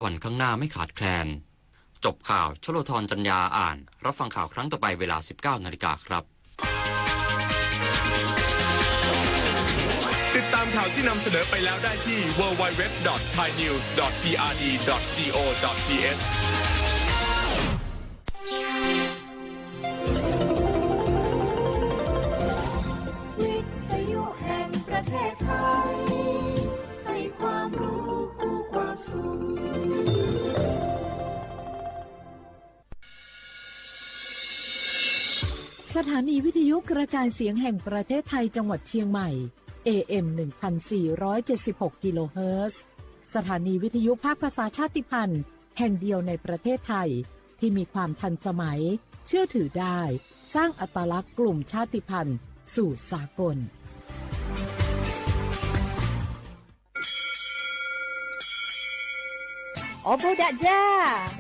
วันข้างหน้าไม่ขาดแคลน จบข่าว ชลธร จันยา อ่าน รับฟังข่าวครั้งต่อไปเวลา สิบเก้านาฬิกาครับ ติดตามข่าวที่นำเสนอไปแล้วได้ที่ ดับเบิลยู ดับเบิลยู ดับเบิลยู ดอท ไทยนิวส์ ดอท พีอาร์ดี ดอท จี โอ ดอท ที เอช วิทยุแห่งประเทศไทย ให้ความรู้คู่ความสุข สถานีวิทยุกระจายเสียงแห่งประเทศไทยจังหวัดเชียงใหม่ เอ เอ็ม หนึ่งพันสี่ร้อยเจ็ดสิบหก กิโลเฮิรตซ์ สถานีวิทยุภาคภาษาชาติพันธุ์แห่งเดียวในประเทศไทย ที่มีความทันสมัย เชื่อถือได้ สร้างอัตลักษณ์กลุ่มชาติพันธุ์สู่สากล Ua bug dam ja,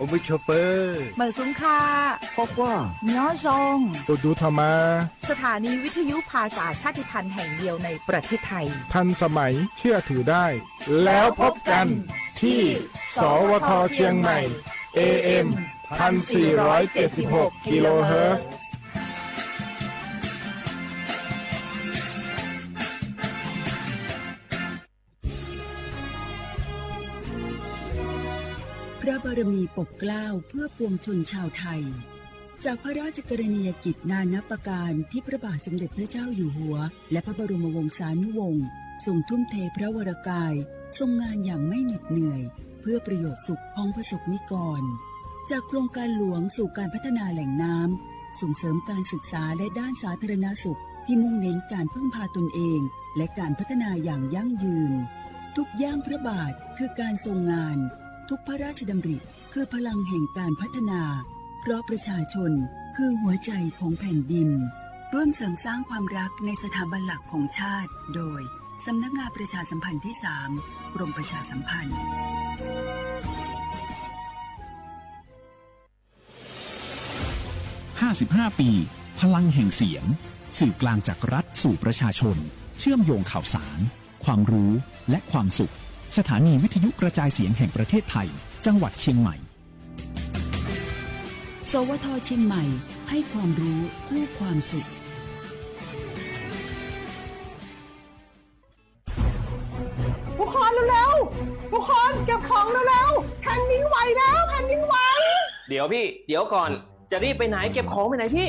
ua bug tshua pw, mawm xub kha, nyob zoo, ua du tho ma. สถานีวิทยุภาษาชาติพันธุ์แห่งเดียวในประเทศไทย ทันสมัย เชื่อถือได้ แล้วพบกันที่ สวท เชียงใหม่ เอ เอ็ม พันสี่ร้อยเจ็ดสิบหก กิโลเฮิรตซ์ พระบารมีปกเกล้าเพื่อปวงชนชาวไทย จากพระราชกรณียกิจนานับประการที่พระบาทสมเด็จพระเจ้าอยู่หัว และพระบรมวงศานุวงศ์ ทรงทุ่มเทพระวรกาย ทรงงานอย่างไม่เหน็ดเหนื่อย เพื่อประโยชน์สุขของประสบนิกร จากโครงการหลวงสู่การพัฒนาแหล่งน้ำ ส่งเสริมการศึกษาและด้านสาธารณสุข ที่มุ่งเน้นการพึ่งพาตนเอง และการพัฒนาอย่างยั่งยืน ทุกย่างพระบาทคือการทรงงาน ทุกพระราชดำริคือพลังแห่งการพัฒนา เพราะประชาชนคือหัวใจของแผ่นดิน ร่วมเสริมสร้างความรักในสถาบันหลักของชาติ โดย สำนักงานประชาสัมพันธ์ที่สาม กรมประชาสัมพันธ์ ห้าสิบห้า ปี พลังแห่งเสียง สื่อกลางจากรัฐสู่ประชาชน เชื่อมโยงข่าวสาร ความรู้ และความสุข สถานีวิทยุกระจายเสียงแห่งประเทศไทย จังหวัดเชียงใหม่ สวท เชียงใหม่ ให้ความรู้คู่ความสุข ทุกคนเร็วๆ ทุกคนเก็บของเร็วๆ แผ่นดินไหวแล้ว แผ่นดินไหว เดี๋ยวพี่ เดี๋ยวก่อน จะรีบไปไหน เก็บของไปไหนพี่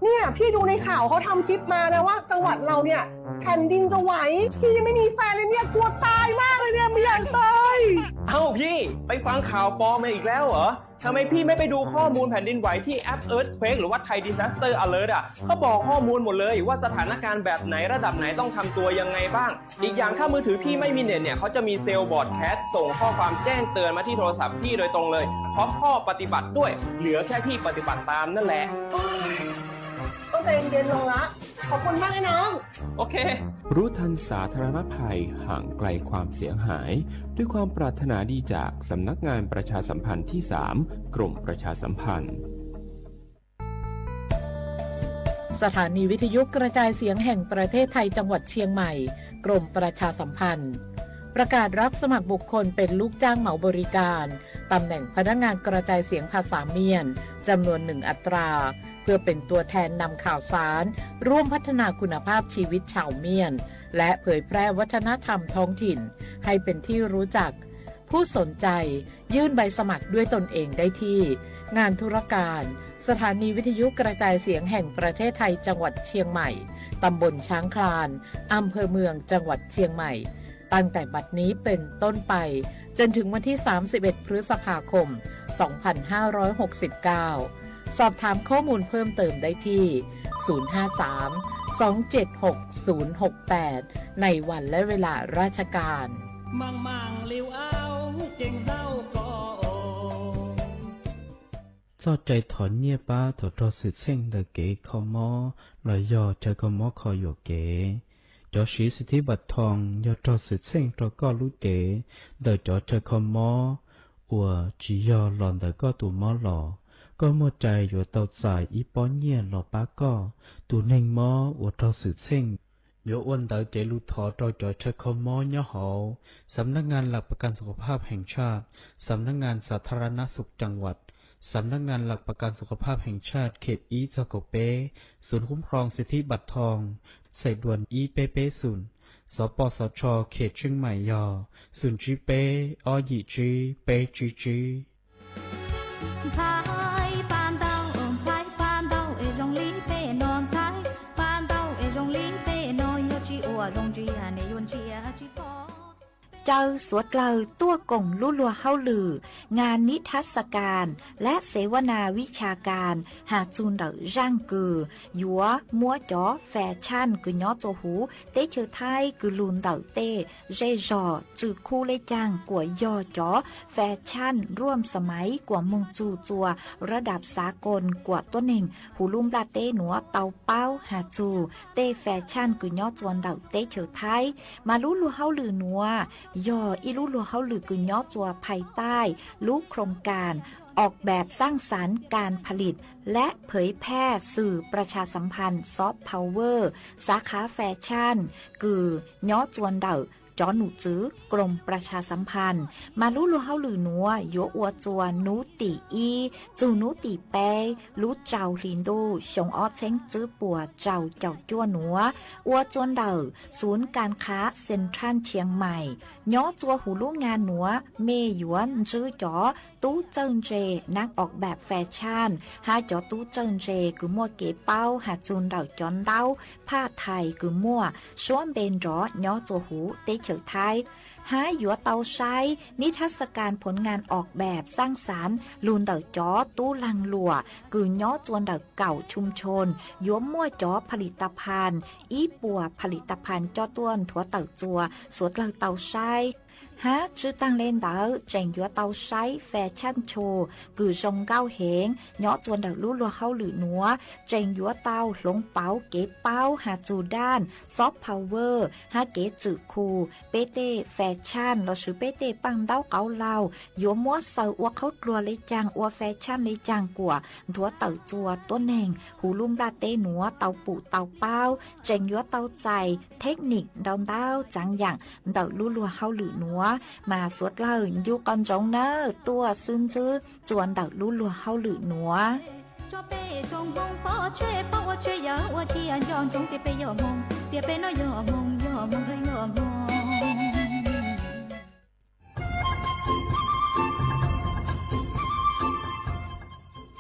เนี่ย พี่ดูในข่าวเขาทำคลิปมานะว่าจังหวัดเราเนี่ย แผ่นดินจะไหว พี่ยังไม่มีแฟนเลยเนี่ย กลัวตายมากเลยเนี่ย ไม่อยากตาย เอ้าพี่ ไปฟังข่าวปลอมมาอีกแล้วเหรอ ทำไมพี่ไม่ไปดูข้อมูลแผ่นดินไหวที่แอป Earthquake หรือว่า Thai Disaster Alert อ่ะ เขาบอกข้อมูลหมดเลยว่าสถานการณ์แบบไหนระดับไหนต้องทำตัวยังไงบ้าง อีกอย่างถ้ามือถือพี่ไม่มีเน็ตเนี่ย เขาจะมีเซลล์บรอดแคสต์ส่งข้อความแจ้งเตือนมาที่โทรศัพท์พี่โดยตรงเลย พร้อมข้อปฏิบัติด้วย เหลือแค่พี่ปฏิบัติตามนั่นแหละ ต้องใจเย็นๆ ลงละ ขอบคุณมากไอ้น้อง โอเค รู้ทันสาธารณภัย ห่างไกลความเสียหาย ด้วยความปรารถนาดีจากสำนักงานประชาสัมพันธ์ที่สาม กรมประชาสัมพันธ์ สถานีวิทยุกระจายเสียงแห่งประเทศไทยจังหวัดเชียงใหม่ กรมประชาสัมพันธ์ ประกาศรับสมัครบุคคลเป็นลูกจ้างเหมาบริการ ตำแหน่งพนักงานกระจายเสียงภาษาเมียน จำนวนหนึ่งอัตรา เพื่อเป็นตัวแทนนำข่าวสาร ร่วมพัฒนาคุณภาพชีวิตชาวเมียน และเผยแพร่วัฒนธรรมท้องถิ่น ให้เป็นที่รู้จัก ผู้สนใจยื่นใบสมัครด้วยตนเองได้ที่ งานธุรการ สถานีวิทยุกระจายเสียงแห่งประเทศไทยจังหวัดเชียงใหม่ ตำบลช้างคลาน อำเภอเมือง จังหวัดเชียงใหม่ ตั้งแต่บัดนี้เป็นต้นไป จนถึงวันที่ สามสิบเอ็ด พฤษภาคม สองพันห้าร้อยหกสิบเก้า สอบถามข้อมูลเพิ่มเติมได้ที่ ศูนย์ห้าสาม สองเจ็ดหก ศูนย์หกแปด ในวันและเวลาราชการ Txoj cai thov nyiaj pab thaum raug xwm txheej ntawm kev kho mob los yog chaw kho mob kho yuam kev. Cov siv xim thib npam thoos yog raug xwm txheej rau koj lub cev ntawm cov chaw kho mob uas tsis yog los ntawm koj tus mob los, koj muaj cai yuav tau txais ib pob nyiaj los pab koj tus neeg mob uas raug xwm txheej. Yuav ua ntawv kev lus thov rau cov chaw kho mob nyob hauv สำนักงานหลักประกันสุขภาพแห่งชาติ สำนักงานสาธารณสุขจังหวัด สำนักงานหลักประกันสุขภาพแห่งชาติ เขต ib txog kaum peb, ศูนย์คุ้มครองสิทธิบัตรทอง สายด่วน ib peb pebศูนย์, สปสช เขตเชียงใหม่ yog ศูนย์เจ็ดแปด สองแปดเก้า แปดเก้าเก้า Caw suav dlawg tuaj koom lub luag hauj lwm งานนิทรรศการ และเสวนาวิชาการ has txug ntawm zaaj kws yuav muab cov fais tshaj kws nyob txua huv teb chaws Thaib kws lug ntawm tej zej zog tsw khu le caag kuas yog cov fais tshaj ruam xas maiv kuas moog txug txua rab dam xav koos kuas tuab neeg huv lub nplaj teb nuav tau paub has txug tej fais tshaj kws nyob txua ntawm teb chaws Thaib. Mas lub luag hauj lwm nuav yog ib lub luag hauj lwm kws nyob txua phais taij lub โครงการออกแบบสร้างสรรค์การผลิต และเผยแพร่สื่อประชาสัมพันธ์ soft power สาขาแฟชั่น kws nyob txua ntawm cov num tswv กรมประชาสัมพันธ์. Mas lub luag hauj lwm nuav yuav ua txua nub tim ib txug nub tim peb lub rau hli ntuj xyoo ob txheeb tswb puas rau caum cuaj nuav, ua txua ntawm ศูนย์การค้าเซ็นทรัลเชียงใหม่. Nyob txua huv lub งาน nuav mej yuav ntsib cov tub txawj ntse นักออกแบบแฟชั่น hab cov tub txawj ntse kws muaj kev paub has txug ntawm cov ntaub phaj thais kws muaj suab npe nrov nyob txua huv teb chaws Thaib, hab yuav tau saib นิทรรศการผลงานออกแบบสร้างสรรค์ lug ntawm cov tub laag luam kws nyob txua ntawm เก้าชุมชน yuav muaj cov ผลิตภัณฑ์ ib puas ผลิตภัณฑ์ coj tuaj nthuav tawm txua suav dlawg tau saib. Hab tsi taag le ntawd tseem yuav tau saib fais tshaj tsho kws zoo nkauj heev nyob txua ntawm lub luag hauj lwm nuav, tseem yuav tau hloov pauv kev paub has txug daj soft power hab kev tswm khu peb tej fais tshaj lossis peb tej paaj ntaub qauv laug yuav muab xaws ua qhaub dluag le caag, ua fais tshaj le caag kuas nthuav tawm txua tuab neeg huv lub nplaj teb nuav tau pum tau paub, tseem yuav tau txais thej nim ntau ntau txaav yaam ntawm lub luag hauj lwm nuav. Mas suav dlawg ncu qhov ntsoov nawb, tuaj xwb ntsib txua ntawm lub luag hauj lwm nuav.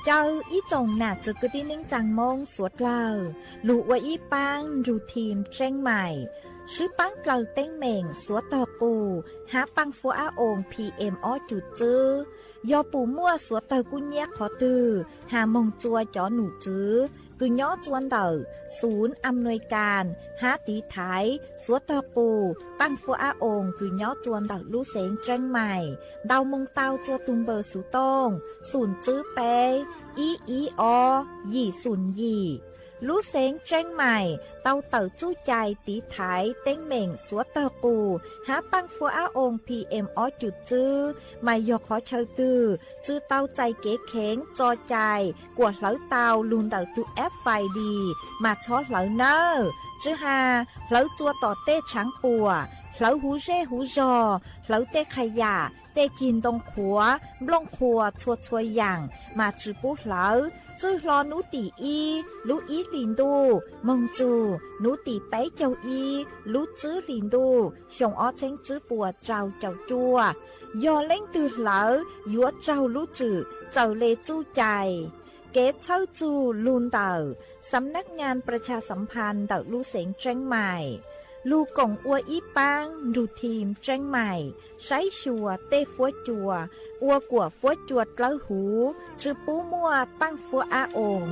Caw ib tsoom nam txiv kwv tij neej tsaa Moob suav dlawg, lug ua ib paab nrug thim tseeb maim, swb paab dlaws teeb meem suav tog qus hab paaj fuab ab oos P M ob cum tswb. Yog pum muaj suav dlawg kub nyiab qhov twg has moog txua cov num tswv kws nyob txua ntawm ศูนย์อำนวยการ hab tiv thaiv suav tog qus paaj fuab ab oos kws nyob txua ntawm lub xeev tseeb maim, ntaus moog tau txua tug npawb xuv tooj xum tswb peb ib ib ob yim xum yim. Lub xeev tseeb maim tau tawm txuj cai tiv thaiv teeb meem suav tog qus hab paaj fuab ab oos P M ob cum tswb, mas yog qhov chaw twg tsi tau txais kev kheev tso cai kuas hlawv tau lug ntawm tug F I D mas txhob hlawv nawb. Tsi has hlawv txua tom tej tshaav puam, hlawv huv zej huv zog, hlawv tej qha yam, tej cig ntoo qhuav, nplooj qhuas txhua txhua yaam mas tsi pub hlawv. Txwj hlo nub tim ib lub ib hlis ntuj moog txug nub tim peb caug ib lub tswb hlis ntuj xyoo ob txheeb tswb puas rau caum cuaj, yog leej twg hlawv yuav raug lub tswm txawm le txuj cai. Kev txhawb txug lug ntawm สำนักงานประชาสัมพันธ์ ntawm lub xeev tseeb maim, lug koom ua ib paab nrug thim tseeb maim saib xyuas tej fuab cua, ua kuas fuab cua dlawb huv, tsi pub muaj paaj fuab ab oos.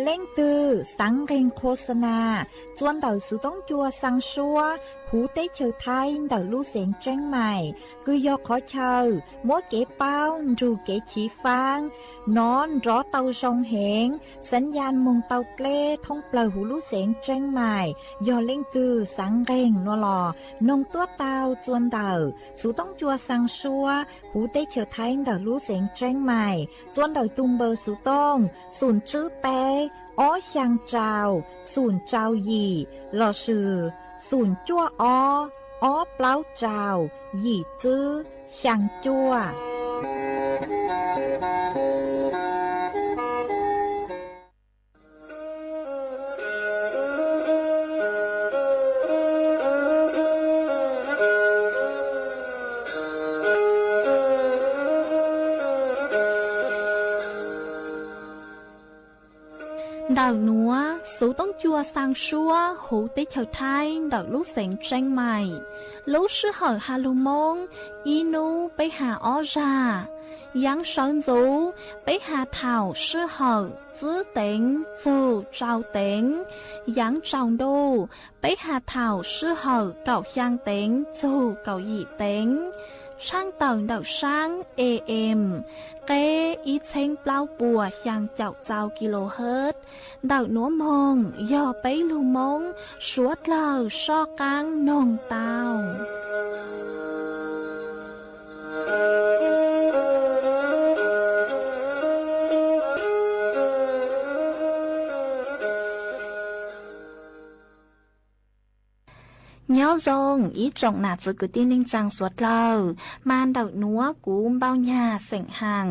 Leej twg xaav nqeg qho xa nas txua ntawm xuv toob cua xaa suab huv teb chaws Thaib ntawm lub xeev Tseeb Maim, kws yog qhov chaw muab kev paub nrug kev chiv faab no nrov tau zoo heev, xav yas moog tau dleb thoob plawg huv lub xeev Tseeb Maim, yog leej twg xaav nqeeg no los noog tuab taug txuas ntawm xuv toob cua xaa suab huv teb chaws Thaib ntawm lub xeev Tseeb Maim, txuas ntawm tug npawb xuv tooj xum tswb peb ob xyaa rau xum rau yim lossis xum cuaj ob ob plaub rau yim tswb xyaa cuaj. Ntawm nuav, xuv toob cua xaa suab huv teb chaws Thaib ntawm lub xeev Tseeb Maim. Lub sij hawm has lug Moob, ib nub peb has ob zag. Yaav sawv ntxuv, peb has thaum sij hawm txwb teev txug tsau teev. Yaav tsaus ntuj, peb has thaum sij hawm kaum xyaa teev txug kaum yim teev. Tshaaj tawm ntawm saab A M, qeb ib txheeb plaub puas xyaa caum txau kilohertz. Ntawm nuav moog yog peb lug Moob suav dlawg soj qaab noog tau. Nyob zoo ib tsoom nam txwv kwv tij neej tsaa suav dlawg, mas ntawm nuav kuv Npauj Nyag xeem Haam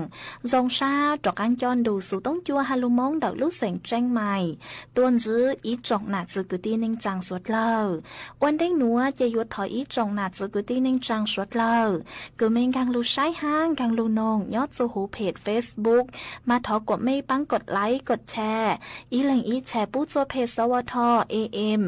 zoo sab rov qaab coj nrug xuv toob cua has lug Moob ntawm lub xeem Tseeb Maim tuaj ntsib ib tsoom nam txwv kwv tij neej tsaa suav dlawg. Ua ntej nuav ces yuav thov ib tsoom nam txwv kwv tij neej tsaa suav dlawg kws mej nkaag lug saib hab nkaag lug noog nyob txuj huv phem Facebook, mas thov kuas mej paab kod like kod share, ib leeg ib share pub txuj phem xov ua tho A M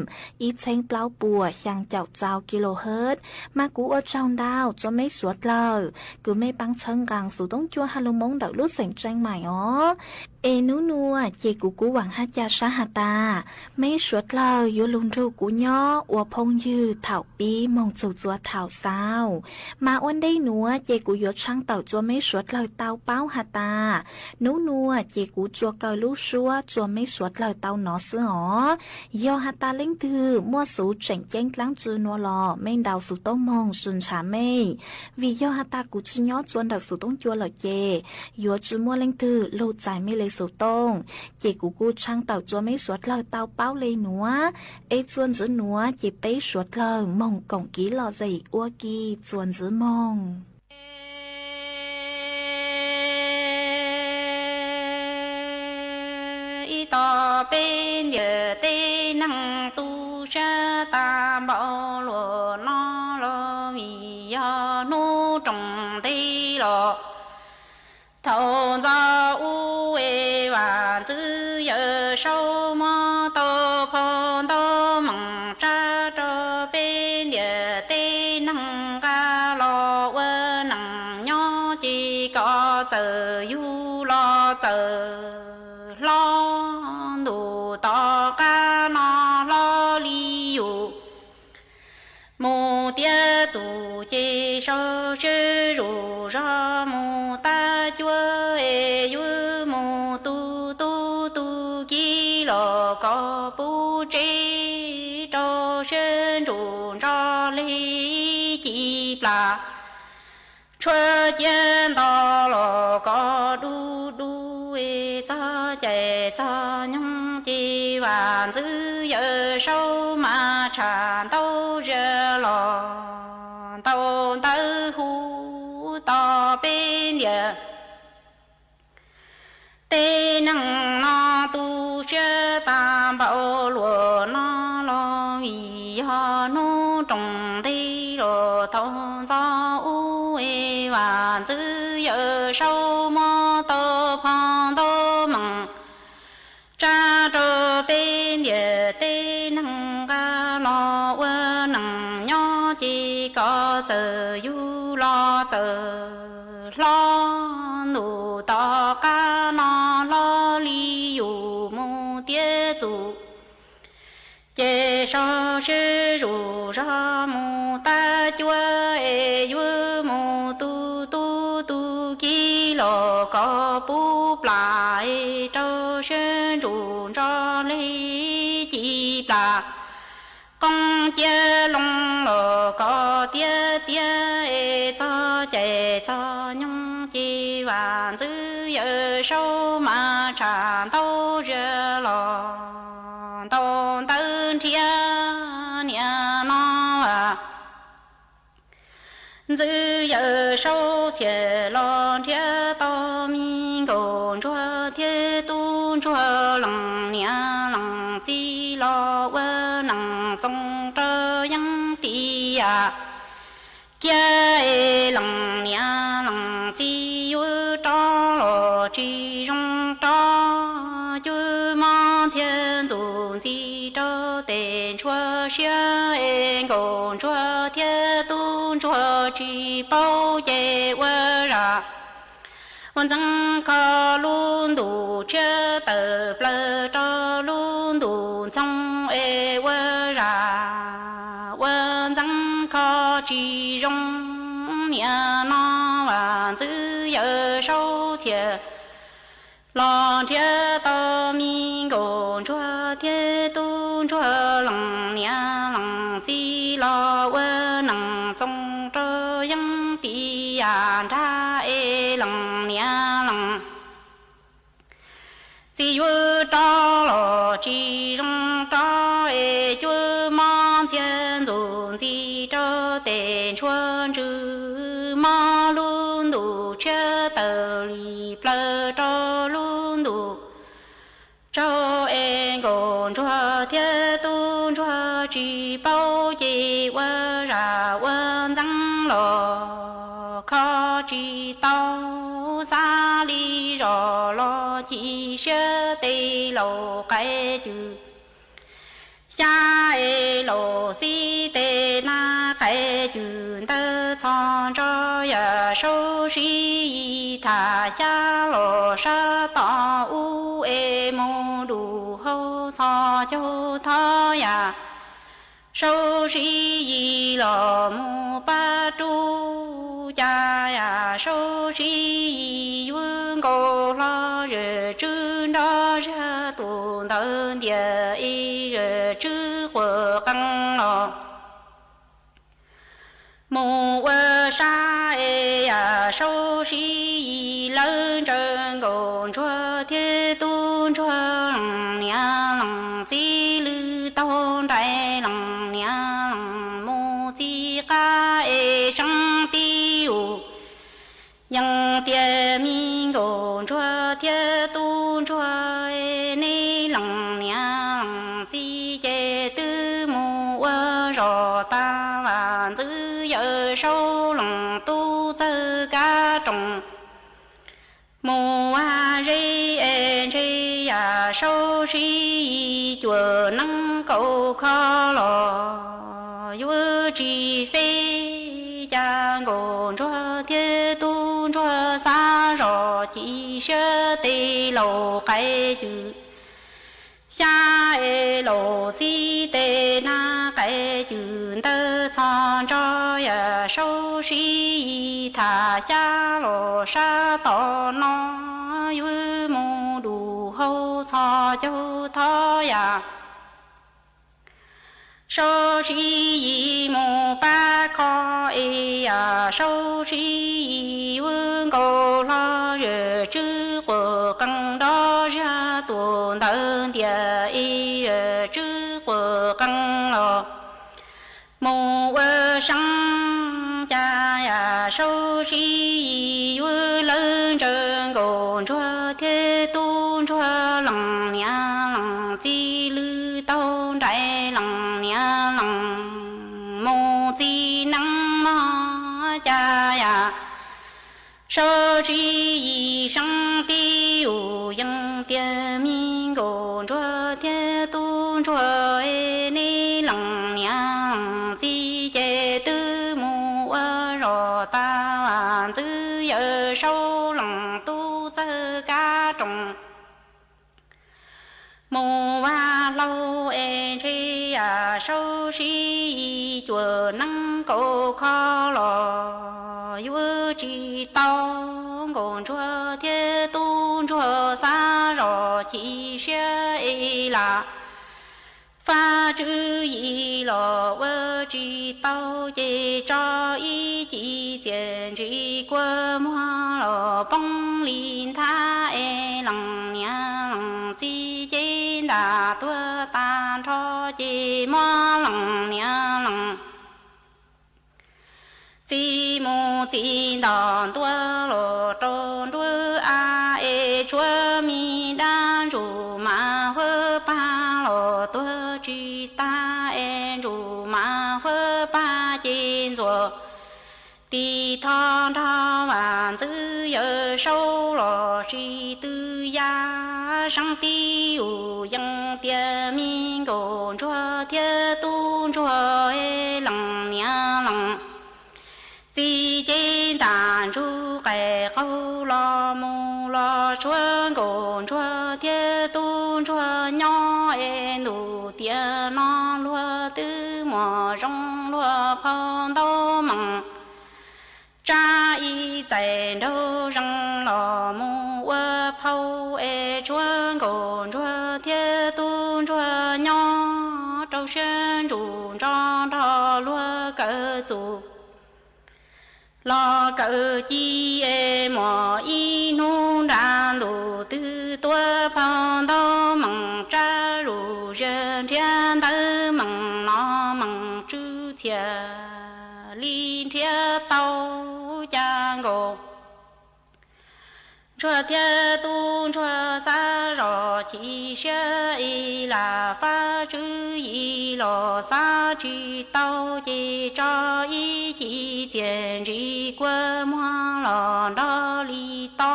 ib txheeb plaub puas xyaa caum txau kilohertz. Mas kuv ua tsaug ntau txuj mej suav dlawg kws mej paab txhawb nqaa xuv toob cua has lug Moob ntawm lub xeem Tseeb Maim os. Es nub nuav ces kuv kuj vaam hab ca sab has tas mej suav dlawg yuav lug nrug kuv nyob ua phooj ywg thaum pib moog txug txua thaum xaus. Mas ua ntej nuav ces kuv yuav tshaaj tawm txuj mej suav dlawg tau paub has tas, nub nuav ces kuv tsuas kaw lub suab txuj mej suav dlawg tau nov xwb os. Yog has tas leej twg muaj xuv tseem ceeb dlaab tsi nuav los mej ntaus xuv tooj moog sw ntshav mej, vim yog has tas kuv tsi nyob txua ntawm xuv tooj cua lawm ces yuav tsi muaj leej twg lug txais mej le xuv tooj. Ces kuv kuj tshaaj tawm txuj mej suav dlawg tau paub le nuav, es txuas ntxiv nuav ces peb suav dlawg moog koom kiv lom zem ua ke txuas ntxiv moog. Ib tog peb ntiam teb neeg tu siab tag npaum luag no los vim yog hnub roos ntev los thaum ntxov ub es vam ntxwv yawm saub muab tau phau ntau meem tsa rau peb ntiam teb neeg nqa los ua neej nyob ces kom txawm yug los txawm hlob ntuj tom qab no hlob li yus. Mus tiav txuj ces sau seb zuj zog mus tag cuab es yuav mus tu tub tu kiv los kom puv tsev rau seb nruj nrog li ci plas. Tshuav ciav nto los kom du du es txog cai txog nyoog ces vam ntxwv yawm saub mas tshaj ntau zag los ntau ntawv hu tos peb ntiam teb neeg no tu siab tag npaum luag no los vim yog hnub roos ntev los thaum ntxov ub es vam ntxwv yawm saub muab tau phau ntau meem tsa rau peb ntiam teb neeg nqa los ua neej nyob ces kom txawm yug los txawm hlob ntuj tom qab no hlob li yus mus tiav txuj ces Saub sib zuj zog mus tab cuab es yuav mus tu tub tu kiv los koj pub plam es rau sib ntsug ntso li ci plam. Qoob ciab loo los koj tiab tiab es txog cai txog nyoog ces Vam Ntxwv Yawm Saub mas tsham ntau zia los ntau ntawv nrhiav niam no Vam Ntxwv Yawm Saub txhiaj los nrhiav tau me nkauj ntsuag thiab tub ntsuag leej niam leej txiv los ua neej txoos rau yeeb tim yam kiag es leej niam leej txiv yuav rov los tsis zoo rov, cuab mob ntxhiab ntxuj ntxiv rau tes ntshua siab es nkauj ntsuag thiab tub ntsuag tsis paub ces ua zam ua ntxeev kho lub ntuj tshiab tawm plaws rau lub ntuj ntxhoo es ua zam ua ntxeev kho tsis zoo. Niam no Vam Ntxwv Yawm Saub txhiaj los nrhiav tau me nkauj ntsuag thiab tub ntsuag leej niam leej txiv los ua neej txoos rau yeeb tim yam nrag es leej niam leej txiv yuav rov los tsis zoo rov es cuab mob ntxhiab ntxuj ntxiv rau tes ntshua ntswg mob lub ntuj tshiab tawm li plaws rau lub ntuj tsaug es nkauj ntsuag thiab tub ntsuag tsis paub ces ua zam ua ntxeev los kho tsis tau, xav li zos los ci siab tes laus qaib cwm xyab es laus xib tes nab qaib cwm ntawd txhos ntso yam saub sib yig tham xyab los sab tom ub es mus dum hau txhos caug thov yam saub sib yig los mus pab rub cas yam saub sib yig yuav nkaus hlo zam tswb nrov zag tus ntawd ntiag ib zam tswb quas qees los mus ua sab es yam saub sib yig lawv ntsaws nkauj ntsuag thiab tub ntsuag leej niam leej txiv lwm taug nraim leej niam leej mus txiv qab es seeb tib ub. Yeej tias me nkauj ntsuag thiab tub ntsuag, neb leej niam leej txiv ces twb mus ua zos tas, Vam Ntxwv Yawm Saub leej tub txawj kab roos mus ua zeb es ntshe yam saub sib yig cuam neeb kaum kho los yuav tsis feb. Cas nkauj ntsuag thiab tub ntsuag xav zoj ci siab tes laus qaib cwm xyab es laus xib tes nab qaib cwm ntawd txhos ntso yam saub sib yig tham xyab los sab tom no yuav mus dum hau txhos caug thov yam saub sib yig mus pab kho es yam saub sib yig yuav nkaus hlo zam tswb quas qees nrov zag tus ntawd ntiag ib zam tswb quas qees los mus ua seeb. Cas yam saub sib yig yuav lawv ntsaws nkauj ntsuag thiab tub ntsuag leej niam leej txiv lwm taug nraim leej niam leej mus txiv neeb mog. Cas yam saub sib yig seeb tib ub yeej tiag me nkauj ntsuag thiab tub ntsuag, neb leej niam leej txiv ces twb mus ua zos tas, Vam Ntxwv Yawm Saub leej tub txawj kab roos mus ua hlau es ntshe Saub sib yig cuam neeb kaum kho los yuav tsis tau, Nkauj Ntsuag thiab Tub Ntsuag xav zoj chim siab es lam fab tswv yim los ua tsis tau, ces tso ib ci txias ntsis kua muag los poob li nthab es lees niam lees txiv ces ntam tuag tag nrho, ces muab lees niam lees txiv mus txiv ntom ntua los rau nruab av es tshuav me dab ntsuj mas huab pag los tuag tsis tag es ntsuj mas huab pag ces ntxuav tis tho nrog Vam Ntxwv Yawm Saub los tsis tw ya. Seeb tib ua yees tias me Nkauj Ntsuag thiab Tub Ntsuag lees niam lees txiv ces ntam ntsuj qais qaug los mus los tshuav Nkauj Ntsuag thiab Tub Ntsuag nyob es ntuj tiam no luag twb muaj zoo luag phau ntau mees. Tsab ib txais nraug zees los mus ua phau es tshuav Nkauj Ntsuag thiab Tub Ntsuag nyob rau siab ntsuj ntso nrog luag kawm txuj los kawm ci es muaj ib hnub nra ntuj twg tuaj phau ntau mees, tsab zuj zus nrhiav ntawv mees no mees tsw txhiaj li nrhiav tau. Cas Nkauj Ntsuag thiab Tub Ntsuag xav zoj chim siab es lam fab tswv yim los xav tsis tau, ces tso ib ci txias ntsis kua muag los nrog li to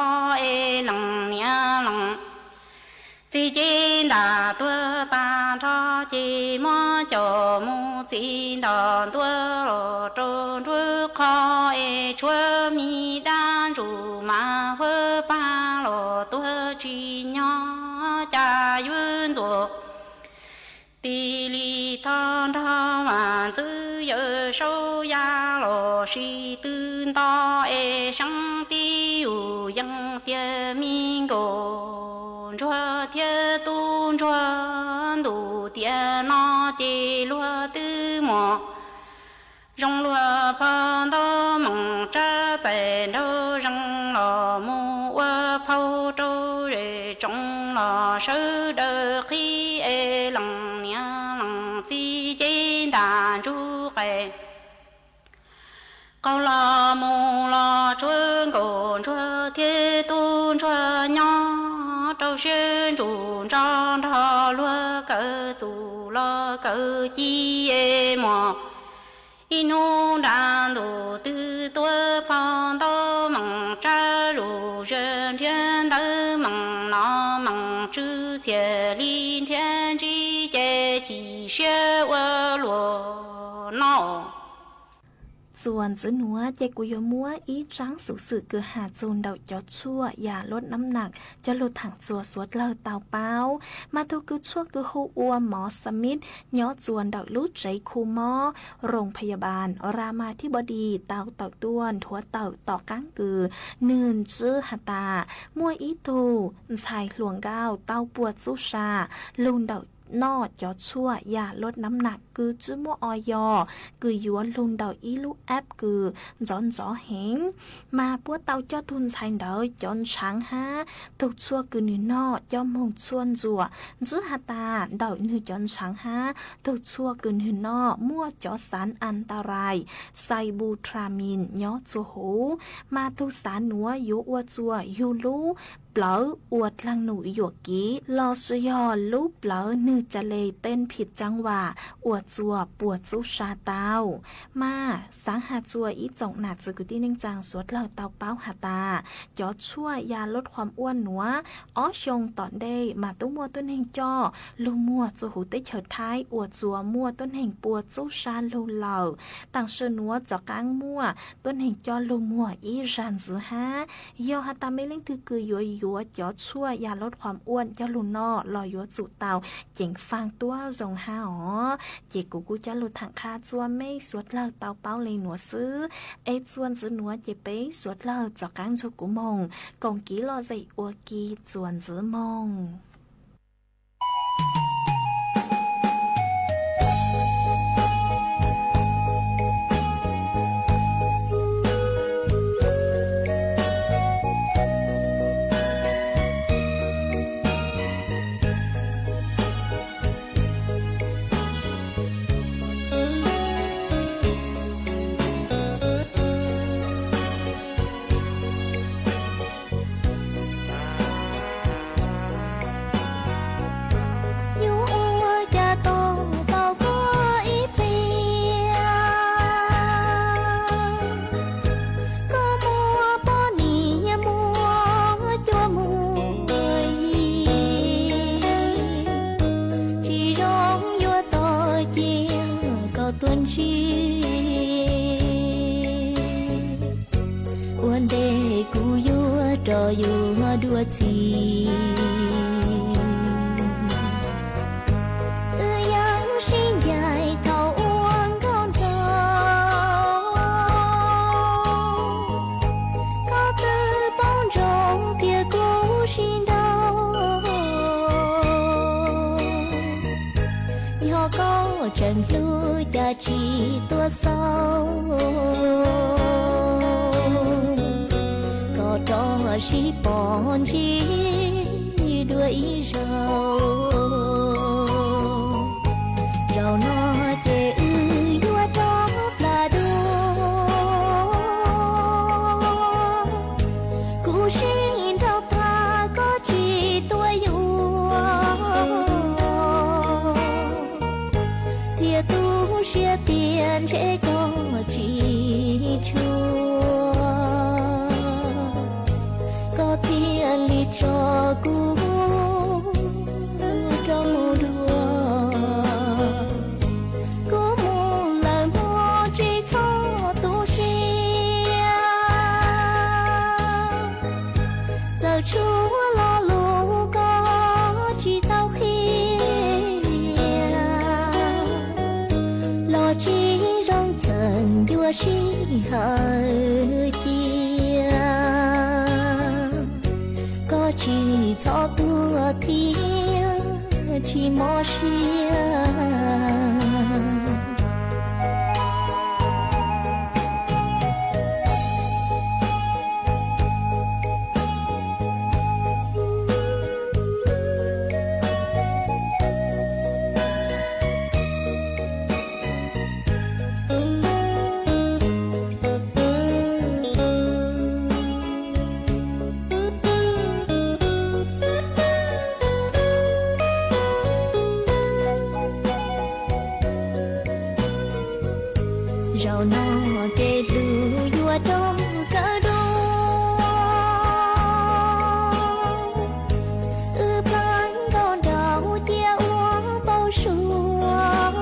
es lees niam lees txiv ces ntam tuag tag nrho, ces muab coj mus txiv ntom ntua los rau nruab qhov es tshuav me dab ntsuj mas huab pag los tuag tsis nyob. Cas yuav ntxuav tis li tho nrog Vam Ntxwv Yawm Saub ya los sis tw nto es Seeb tib ua yees tias me Nkauj Ntsuag thiab Tub Ntsuag ntuj tiam no ces luag twb muaj zoo luag phau ntau mees, tsab txais nraug zees los mus ua phau rau zej tsoom los sawv daws qhib es lees niam lees txiv ces ntam ntsuj qais qaug los mus los tshuav Nkauj Ntsuag thiab Tub Ntsuag nyob rau siab ntsuj ntso nrog luag kawm txuj los kawm ci es muaj ib hnub nra ntuj twg tuaj phau ntau mees, tsab zuj zus nrhiav ntawv mees no mees tsw txhiaj li nrhiav ntsib ces chim siab ua luaj no. Txuas ntxiv nuav ces kuv yuav muab ib tsaab xuv xwm kws has txug ntawm cov tshuaj ya lub nab nam coj lug thaam txug suav dlawg tau paub. Mas tug kws tshuaj kws hu ua mov Smith nyob txuas ntawm lub tsev khu mob Roos Phaya Bas Rama Thibodi tau tawm tuaj nthuav tawm tom qaab kws nwg ntsib has tas muaj ib tug ntxhais hluas nkauj tau puas txub sa lug ntawm noj cov tshuaj ya lub nab nam kws tsi muaj oyo, kws yuav lug ntawm ib lub app kws ntxov ntxov heev. Mas puab tau coj tug ntxhais ntawd cov ntshaav hab tug tshuaj kws nwg noj coj moog tshuaj ntxuam, ntsib has tas ntawm nwg cov ntshaav hab tug tshuaj kws nwg noj muaj cov xaav antarai, sibutramine nyob txuas huv. Mas tug xaav nuav yuav ua txuas yug lub plawv ua dlaag num yuam kev lossis yog lub plawv nwg ca le tên phim cang vam ua txuas puas txub sa tau. Mas xaav has txuas ib tsoom nam txiv kwv tij neej tsaa suav dlawg tau paub has tas cov tshuaj ya lub khuam uaj nuav ob xyoo tom ntej mas tub muaj tuab neeg coj lug muag txuas huv teb chaws Thaib ua txuas muaj tuab neeg puas txub sa lug lawm. Taam sim nuav rov qaab muaj tuab neeg coj lug muag ib zag ntxiv hab. Yog has tas mej leej twg kws yuav yuav cov tshuaj ya lub qhov uaj coj lug noj los yuav tsum tau ceev faj tuab zoo hab os. Ces kuv kuj coj lug tham qha txuaj mej suav dlawg tau paub le nuav xwb. Es txuas ntxiv nuav ces peb suav dlawg rov qaab ntsib kuv moog koom kiv lom zem ua ke txuas ntxiv moog. Yuav ua cas tau tau koj ib pliag, koj muaj poj niam muaj cuab muaj yig, tsis zoo yuav tau cia koj tuaj ntsib. Ua ntej kuv yuav rau yus dua txij, wb yeej sib ncaim thaum ua nkauj nraug. Koj twb paub ntsoov tias kuv sib nrauj, yog koj tseem hlub cas tsis tuaj xauj, kom rov sib pom ntsib dua ib zaug. Zaum no ces wb yuav rov plam dua, kuv sib nrauj tag koj tsis tuaj yuav, thiaj tu siab tias ntshe koj tsis tshua, koj thiaj li tso kuv rov mus dua. Kuv mus lawm mog tsis txhob tu siab, txawm tshuav lo lus koj tsis tau qhia, los tsis zoo chaw yuav sij hawm cia. Koj tsis txhob tuag thiab tsis mob siab. Zaum no kev hlub yuav rov kawg dua, wb pleev nkauj nraug cia ua npau suav,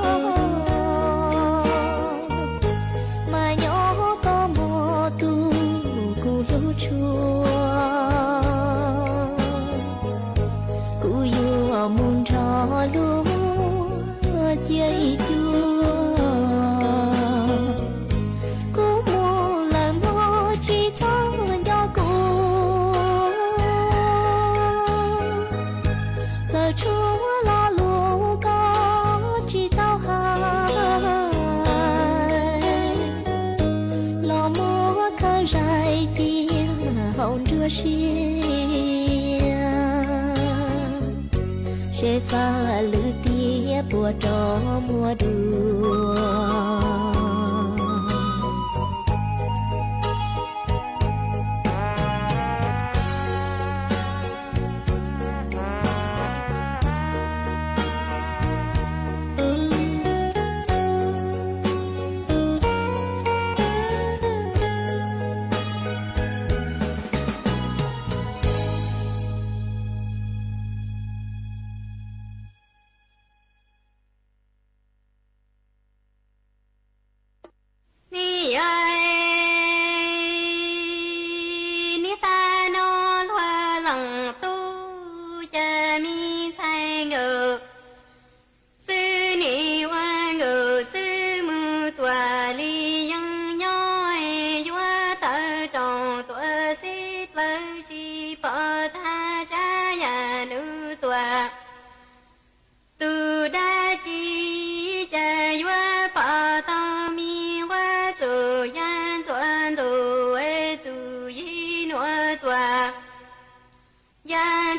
mas nyob koj muaj tus kuv hlub tshua. Kuv yuav mus nrog luag cia ib cuag, kuv mus lawm mog tsis txhob nco kuv. Txawm tshuav lo lus koj tsis tau hais, los muab khawb zais cia hauv nruab siab, seb faj lwm tiag puas rov muaj dua.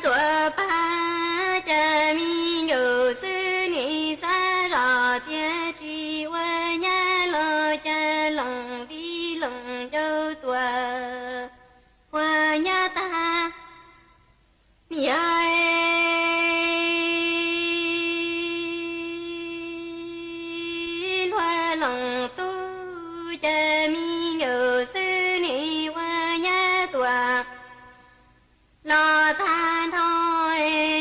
tuaj pab, cas me nkawm xwb nim xav zoj tias tsis ua nyab los cas lees vij lees ncauj tuaj ua nyab tag. Yog luag lees tub, cas me nkawm xwb nim ua nyab tuaj los tag nrho,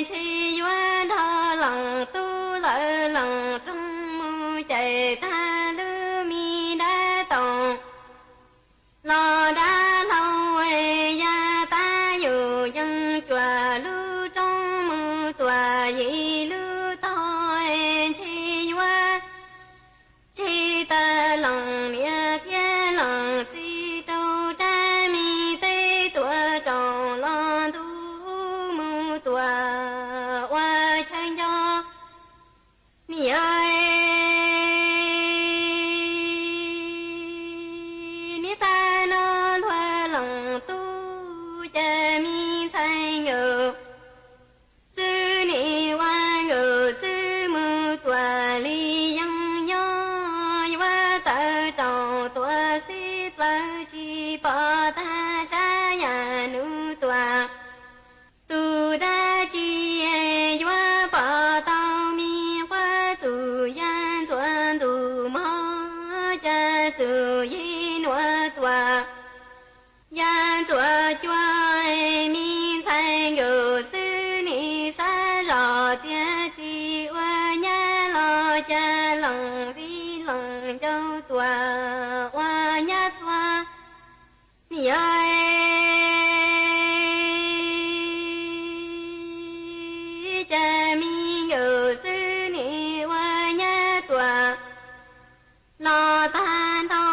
ntshe yuav nrog lees tub lawv lees roog mus cais tag lub me dab toom los dab hlau. Yaj tab yus yeej cuam lub rooj mus tuam yim lub tog, ntshe yuav tseg tag lees niam thiab lees txiv rau rab me teb tuaj rau los ntuj ub mus tuam ua chaw nco. Niam, niam tab no luag lees tub, cas me ntxhais nkawm xwb nim ua nkawm xwb mus tuam li yeej nyob, yuav tawv rau tuam xib plawv tsis pom tag tsab yaj nub tuam. Tus dab tsi yuav pom tau me quab txuj yaj ntxuav ntuj mog, cas txuj yim nuav tuam. Yaj ntxuav cua, me ntxhais nkawm xwb nim xav zoj tias tsis ua nyab los cas lees vij lees ncauj tuaj ua nyab txhua. Yog cas me nkawm xwb nim ua nyab tuaj los tag nrho,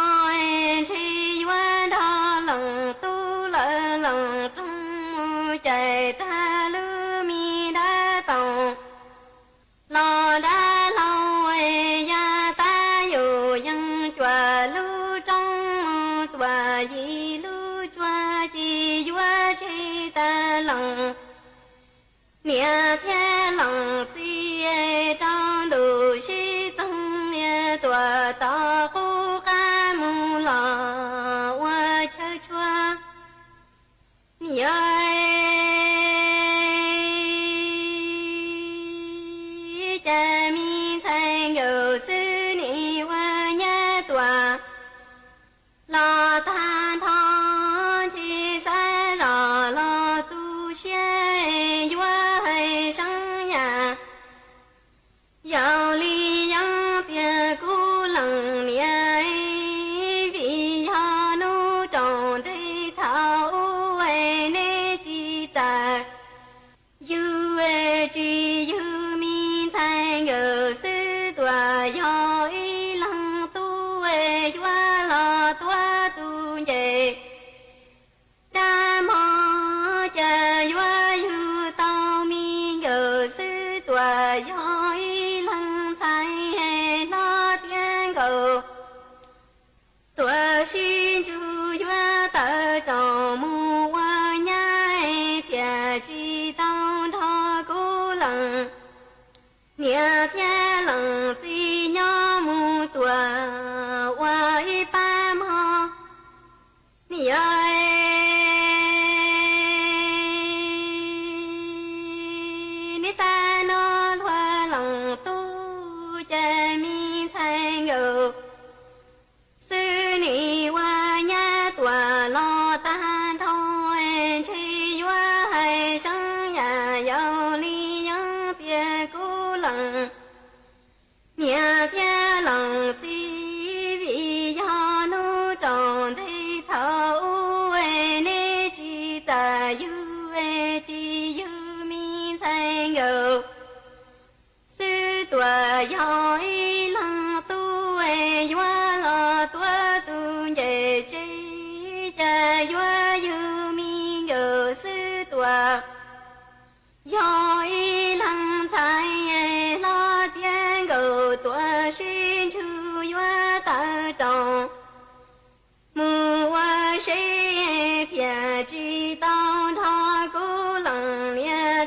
ntshe yuav nrog lees tub lawv lees roog mus cais tag lub me dab toom los dab hlau. Yaj tab yus yeej cuam lub rooj mus tuam yim lub tsuag ci yuav tseg tag lees niam thiab lees txiv rau ntuj sib txeeg, tuam tom qub qab mus los ua chaw tshua. Yog cas me ntxhais nkawm xwb nim ua nyab tuaj los tag nrho, ntshe xav zoj los tu siab, yuav hais seeb yam yau li yeeb tias kuv lees niam, vim yog nub rau ntev thaum ub neb tsis tawm, yug tsis yug me ntxhais nkawm xwb tuaj yog ib leeg tub, yuav los tuav tus ncej dab mog, cas yuav yug tau me nkawm xwb tuaj yog ib leeg ntxhais hlob tiav nkaus. Tuam sib ntsug yuav tawm tsaus mus ua nyab, thiaj tsis tau nrog kuv lees niam thiab lees txiv nyob mus tuam ua ib pab mog. Yog neb tab no luag lees tub, cas me ntxhais nkawm xwb nim ua nyab tuaj los tag nrho, ntshe yuav hais seeb yam yau li yeeb tias kuv lees niam thiab lees txiv, vim yog nub rau ntev thaum ub neb tsis txawj yug, tsis yug me ntxhais nkawm xwb tuaj yog ib leeg tub, yuav los tuav tus ncej tseg, cas yuav yug me nkawm xwb tuaj yog ib leeg ntxhais hlob tiav nkaus. Tuam sib ntsug yuav tawm tsaus mus ua seb, thiaj tsis tau nrog kuv lees niam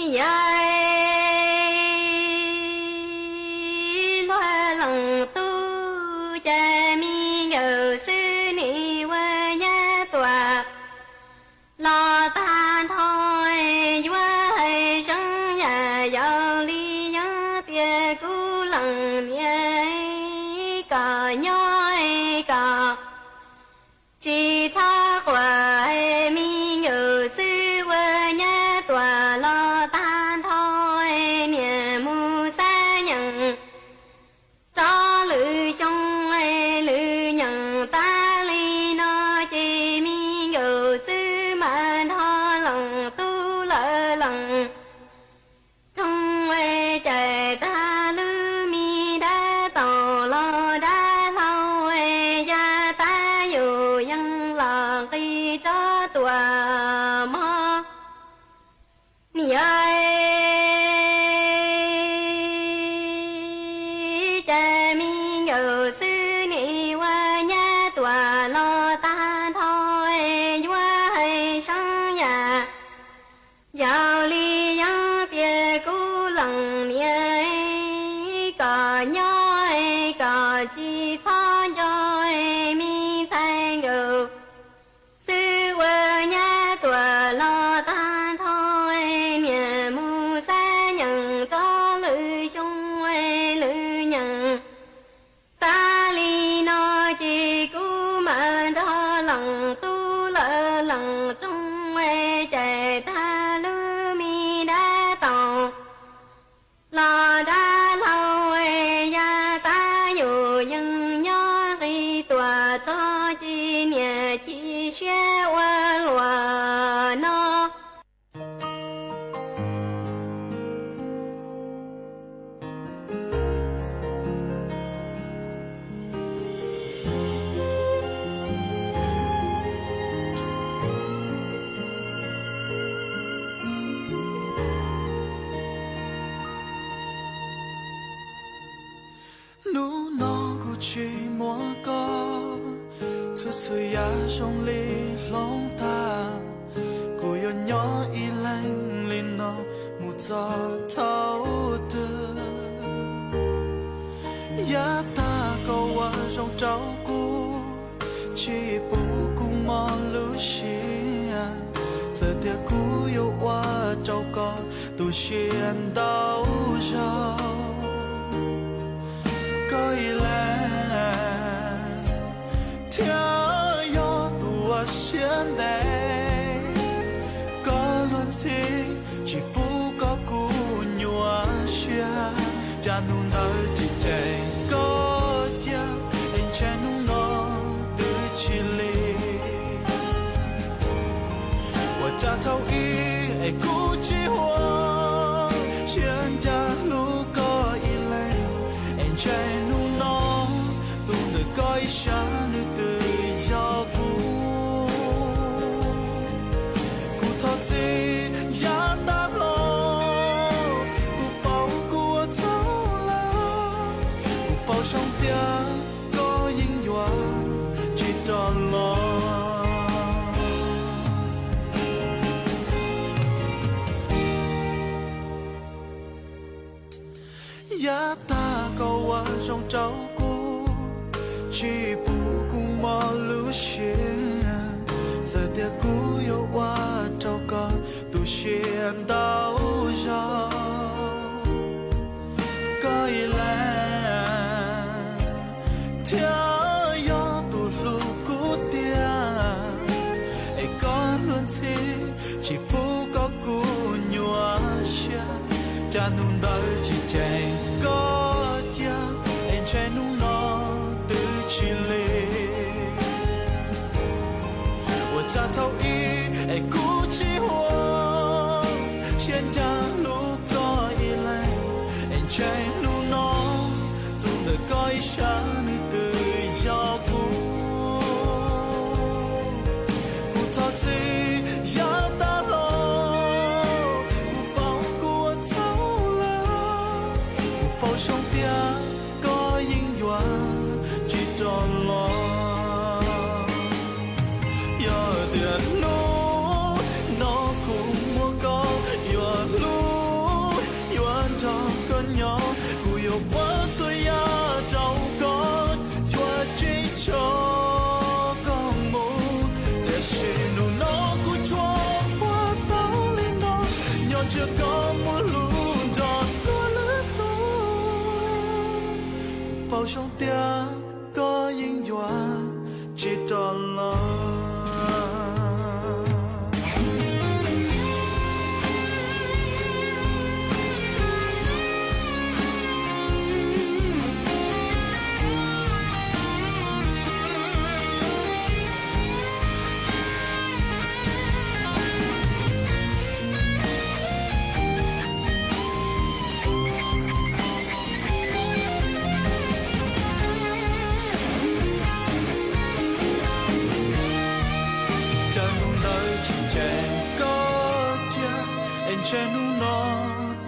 Yog luag leej tub ces me nkawm xwb nim ua nyab tuam los tag nrho. Yuav hais zoo yam yau li yog tias kuv leej niam kom nyob kom tsis txhob quaj, me nkawm xwb ua nyab tuam los tag nrho. Niam mus xab nyeem tau lwm xyoo lwm nyeem tas li no ces me nkawm xwb mam nrog leej tub lawv leej roog caim tag lub me dab taus los dab hlau, yav tas yus yeej los nqis tsob tuam mog. Niam, cas me nkawm xwb nim ua nyab tuam los tag nrho, yuav hais zoo yam yau li yog tias kuv leej niam kom nyob kom tsis txhob nco, me ntxhais nkawm xwb ua nyab tuam los tag nrho. Niam mus xab nyeem rau lwm xyoo lwm nyeem tas li no ces kuv mam nrog leej tub lawv leej roog, caim tag lub me dab taus los dab hlau, yav tas yus yeej nyob nqis tuam txog ces niam chim siab ua luam no. Hnub no kuv tsis muaj koj, txhua txhua yam zoo li hloov tag. Kuv yuav nyob ib leeg li no mus txog thaum twg? Yav tag koj ua zoo rau kuv, tsis pub kuv mob lub siab. Txawm tias kuv yuav ua rau koj tu siab ntau zaus, koj ib leeg thiaj yog tus uas siab ntev. Koj luag ntxhi tsis pub koj kuv nyuaj siab, cas hnub ntawd tsis ceem koj cia, es ntshe hnub no twb tsis lig. Ua cas thaum ub es kuv tsis huam, siab ncaj hlub koj ib leeg, es ntshe hnub no tus ntawm koj ib sab nws twb yog kuv. Kuv thov txim yav tag los, kuv paub kuv ua txhaum lawm, kuv paub zoo tias koj yeej yuav tsis rov los. Yav tag koj ua zoo rau kuv, tsis pub kuv mob lub siab. Txawm tias kuv yuav ua rau koj tu siab ntau zaus, koj ib leeg thiaj yog tus hlub kuv tiag. Es koj luag ntxhi tsis pub koj kuv nyuaj siab, cas hnub ntawd tsis ceem koj cia, es ntshe hnub no twb tsis lig. Ua cas thaum ub es kuv tsis huam, siab ncaj hlub koj ib leeg, es ntshe hnub no tus ntawm koj ib sab nws twb yog kuv. Kuv thov txim yav tag los, kuv paub kuv ua txhaum lawm, kuv paub zoo tias koj yeej yuav tsis rov los. Yog tias hnub no kuv muaj koj, yuav hlub Tsuas koj muaj hlub nrog luag lwm tus, kuv paub zoo tias koj yeej yuav tsis rov los. Cas hnub ntawd tsis ntseeg koj cia, es ntshe hnub no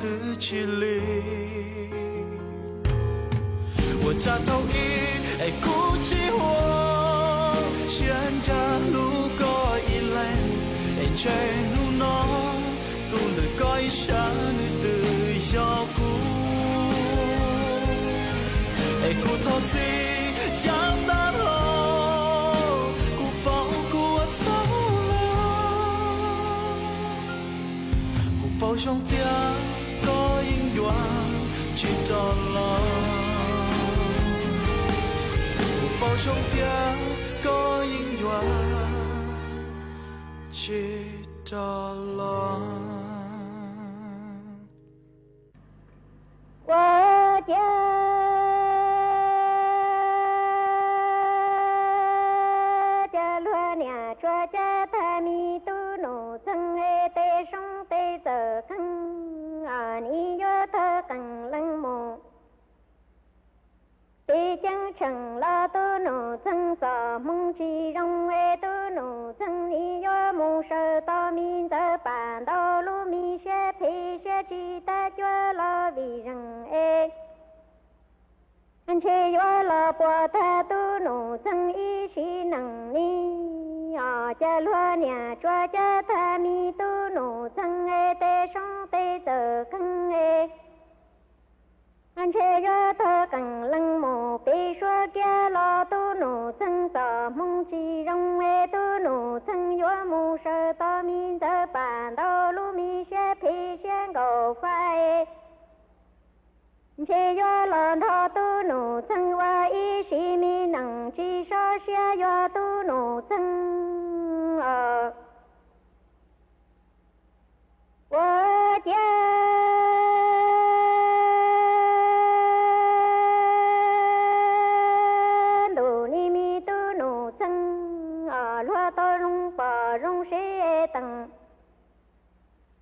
twb tsis lig. Ua cas thaum ub es kuv tsis hua siab ncaj hlub koj ib leeg, es ntshe hnub no tus ntawm koj ib sab nws twb yog kuv. Es kuv thov txim yav tas los, kuv paub kuv ua txhaum lawm. Kuv paub zoo tias koj yeej yuav tsis rov los. Kuv paub zoo tias koj yeej yuav tsis rov los. Ua ciav cas luag niam tsuas cav tag me tub nus txheej es tej soob tej txawm kheej, nim yuav thawj qees leej mus pib ceeb tsheem los tub nus txheej txom hmoo tsis zoo es tub nus txheej nim yuav mus sawv tau me ntxawg pam ntau lub me siab phem siab tsis tab cuab los vim zeem es ntshe yuav los puas tag tub nus txheej ib sim neej ni. Os, cas luag niam tsuas cav tag me tub nus txheej es tej soob tej txawm kheej es ntshe yuav thawj qees leej mus pib suab kiag los tub nus txheej txom hmoo tsis zoo es tub nus txheej yuav mus sawv tau me ntxawg pam ntau lub me siab phem siab nkaus faj es ntshe yuav los nrog tub nus txheej ua ib sim me neej tsis sov siab yuav tub nus txheej os. Ua ciav ntuj ni me tub nus txheej os, luag tau zoo pom zoo sib teem.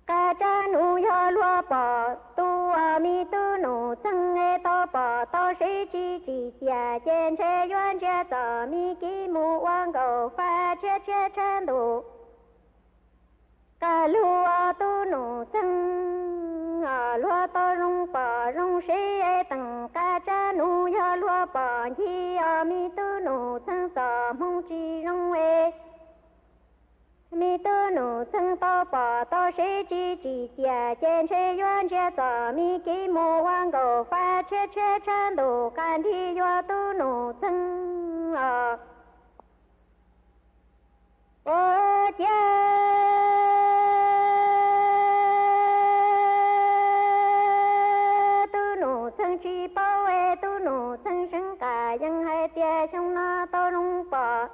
Qab tsab nus yog luag pom tu os, me tub nus txheej es tau pom tau sib tsis tsim txiaj ces ntshe yuav ntsia txom me kib mus ua nkaus faj tshiab tshiab tshaj ntuj. Qab lug os tub nus txheej os, luag tau zoo pom zoo sib teem. Qab tsab nus yog luag pom ncig os, me tub nus txheej txom hmoo tsis zoo es me tub nus txheej tau pom tau sib tsis tsim txiaj ces ntshe yuav ntsia txom me kib mus ua nkaus faj tshiab tshiab tshaj ntuj. Qab nrig yuav tub nus txheej os. Ua ciav tub nus txheej tsis paub es tub nus txheej seev qas yeej hais tias xyoo no tau zoo pom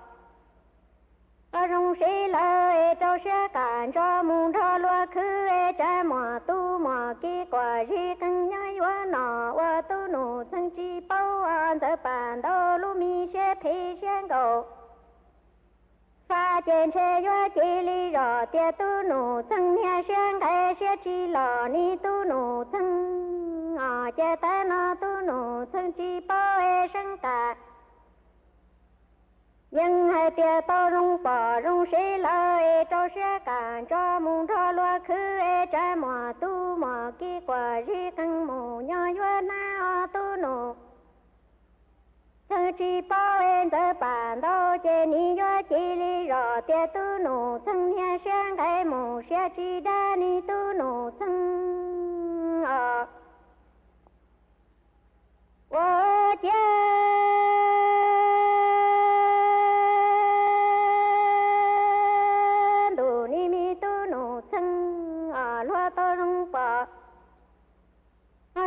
tau zoo sib lawv es rau siab qas ntso mus nrog luag khwv es tsav muam tub muam kib quas zib qeej nyob yuav no. Ua tub nus txheej tsis paub ntxawg pam ntau lub me siab phem siab nkaus faj ces ntshe yuav cia li zom tias tub nus txheej niag siab nqaim siab tsis los ni tub nus txheej os. Ces tav no tub nus txheej tsis paub es seev qas yeej hais tias tau zoo pom zoo sib lawv es rau siab qas ntso mus nrog luag khwv es tsav muam tub muam kib quas zib qeej mus nyob yuav hnab os tub nus txheej tsis paub es ntxawg pam ntau ces nim yuav cia li zom tias tub nus txheej niag siab nqaim mus siab tsis dab ni tub nus txheej os. Ua ciav ntuj ni me tub nus txheej os, luag tau zoo pom,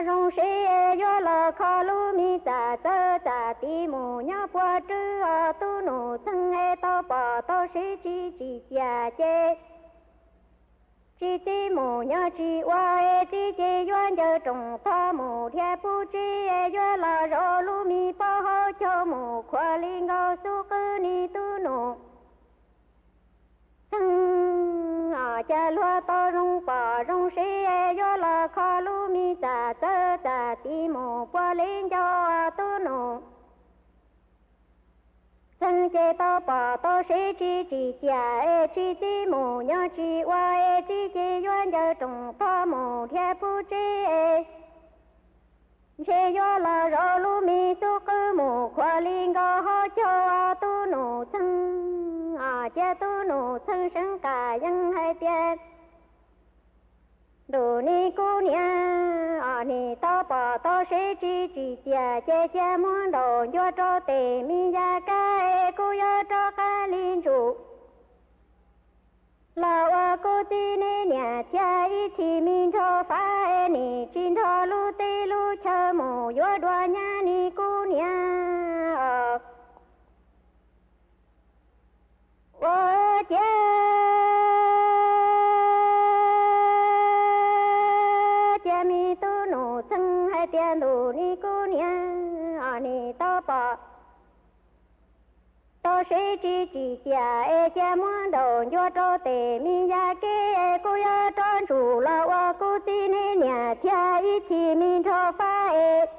zoo siv es yuav los kho lub me txam txawv txam tiv mus nyob puag rwb os tub nus txheej es tau pom tau siv tsis tsim ciam ces tsis txib mus nyob tsis ua es txib ces yuav ncaws roos tho mus dhia pub tsib es yuav los zaum lub me pob hauv caug mus khuav li nkaus xub qwb ni tub nus txheej. Cas luag tau zoo pom zoo siv es yuav los kho lub me txam txawv txam tiv mus puag li ncauj tub nus txheej ces tau pom tau siv tsis tsim ciam es tsis txib mus nyob tsis ua es txib ces yuav ncaws roos tho mus dhia pub tsib es ntshe yuav los zaum lub me xub qwb mus khuav li nkaus hauv caug tub nus txheej. Cia tub nus txheej seev qas yeej hais tias ntuj ni kuv niam, nim tau pom tau siv tsis tsim ciam ces cia muab ntaus ncua rau tes me yas kab es kuv yuav rov qab li ntsum los ua kuv txiv neb niam thiab ib txhis me nrog fab es nim tsis nrog lub teb lub chaw mus yuav dua nyab ni kuv niam. Ua ciav cia me tub nus txheej hais tias ntuj ni kuv niam, nim tau pom tau siv tsis tsim ciam es cia muab ntaus ncua rau tes me yas kab es kuv yuav rov ntsum los ua kuv txiv neb niam thiab ib txhis me nrog fab es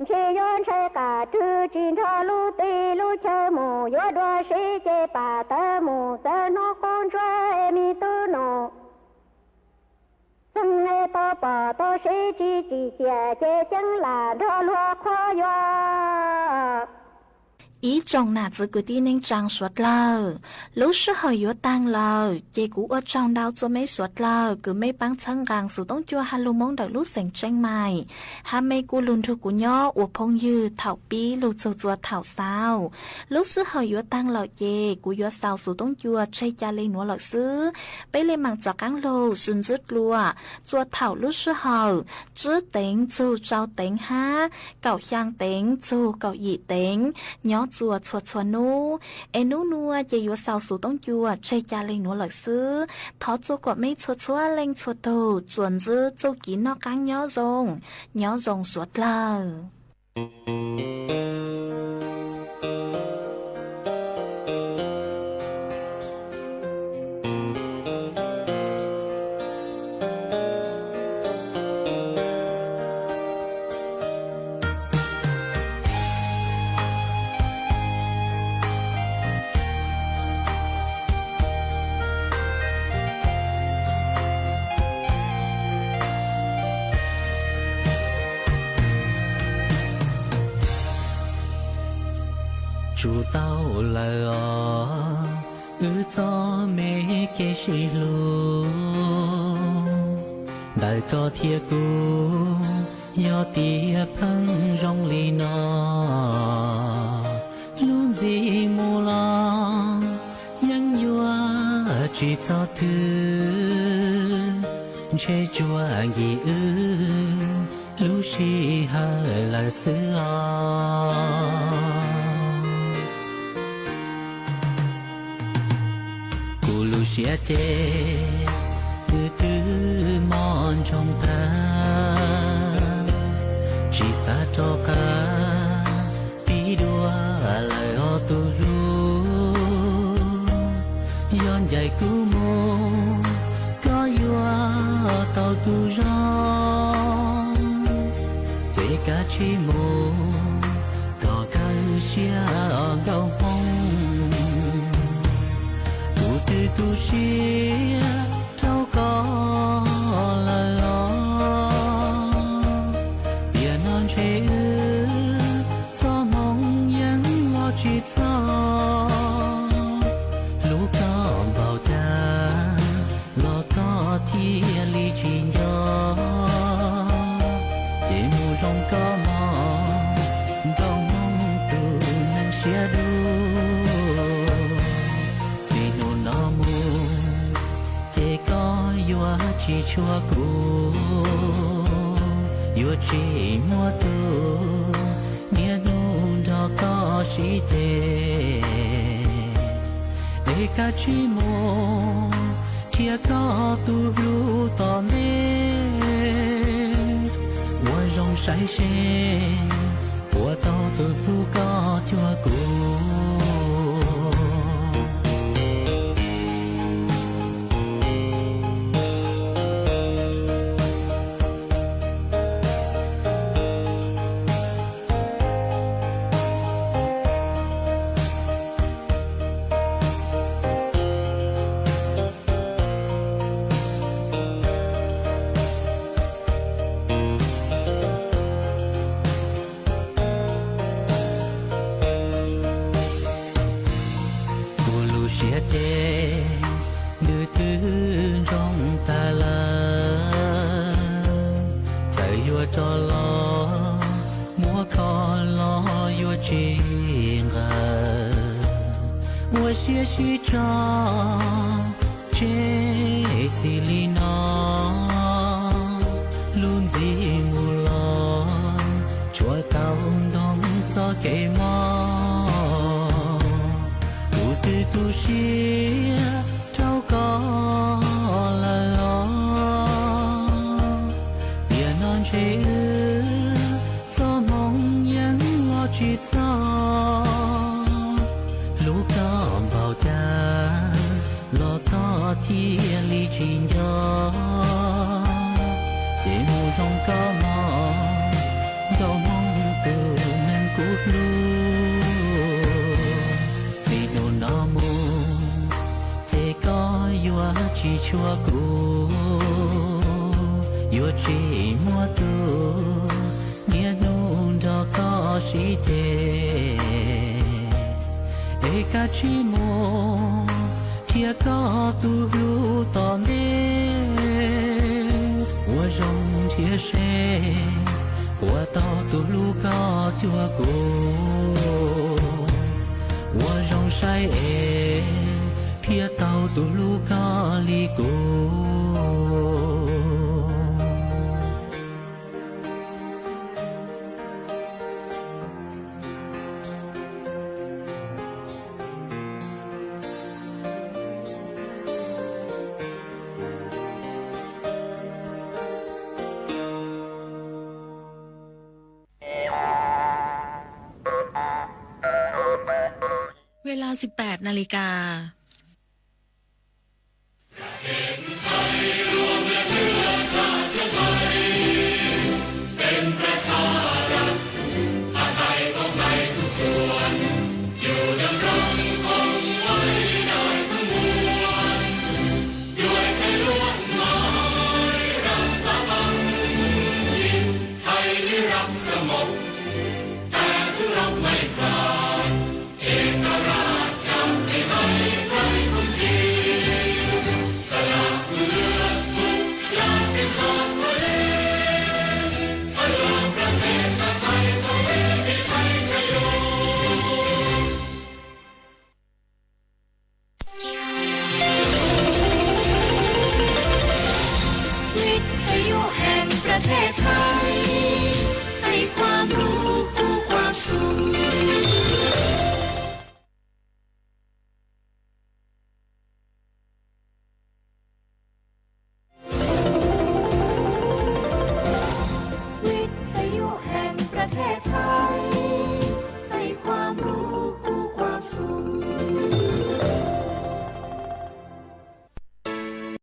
ntshe yuav ntshai qas rwg tsis nrog lub teb lub chaw mus yuav dua siv ces pam tawv mus txawv hnub qub ntsuab es me tub nus txheej es tau pom tau siv tsis tsim ciam ces ceeb lam nrog luag qhuab yuav. Ib tsoom nam txiv kwv tij neej tsaa suav dlawg, lub sij hawm yuav taag lawm ces kuv ua tsaug ntau txua mej suav dlawg kws mej paab txhawb nqaa Xus Toob Cua ha lug Moob ntawm lub xeem Tseeb Maim, hab mej kuj lug nrug kuv nyob ua phooj ywg thaum pib lug txug txua thaum xaus. Lub sij hawm yuav taag lawm ces kuv yuav xaus Xus Toob Cua tseg ca le nuav lawm xwb. Peb le maam txuas qaab lug sib ntsib dlua txua thaum lub sij hawm tsib teev txug rau teev hab kaum xyaa teev txug kaum yim teev nyob txua txhua txhua nub. Es nub nua ces yuav xaus Xus Toob Cua tseg ca le nuav lawm xwb. Thov txua kom mej txhua txhua leej txhua tug txuas ntsib txuj kev noj qaab nyob zoo, nyob zoo suav dlawg. Tsum tau lawm os, wb txoj me kev sib hlub, ntawm koj thiab kuv, yog tias pheej zoo li no, lub ntxiv mus los yeej yuav tsis txog twg, ntshe tsuas nkim wb lub sij hawm lawm xwb os. Kuv lub siab ces twb twb mob ntsoog tag, tsis xav rov qab pib dua lawm os tus hlub. Yog ncaim kuv mus koj yuav tau tus zoo, ces kav tsij mus kom kawg siab os nkauj hmoob. Kuv twb tu siab rau koj lawm os, tiam no ntshe wb txoj hmoo yeej los tsis txog, hlub koj npaum cas los koj thiaj li tsis nco, ces mus zoo koj mog nkauj hmoob tus neeg siab dub. Txij hnub no mus ces koj yuav tsis tshua kuv, yuav tsis muaj tus niaj hnub nrog koj sib ceg. Es kav tsij mus nrhiav koj tus hlub tom ntej, ua zoo saib seb puas tau tus hlub koj cuag kuv. Kuv lub siab ces nws twb ntsoog tag lawm, txawm yuav rov los muab kho los yuav tsis nqaws. Ua siab sib tso tseg txij li no, lub ntxiv mus los tshuav tau ntoo txoj kev mob. Kuv twb tu siab rau koj lawm os, tiam no ntshe wb txoj hmoo yeej los tsis txog. Hlub koj npaum cas los koj thiaj li tsis nco, ces mus zoo koj mog, nkauj hmoob tus neeg kuv hlub. Txij hnub no mus ces koj yuav tsis tshua kuv, yuav tsis muaj tus niaj hnub nrog koj sib ceg. Es kav tsij mus nrhiav koj tus hlub tom ntej, ua zoo nrhiav seb puas tau tus hlub koj cuag kuv. Ua zoo saib es thiaj tau tus hlub koj li kuv. Vaj laj xib peb na li kas.วิทยุแห่งประเทศไทย ให้ความรู้คู่ความสุข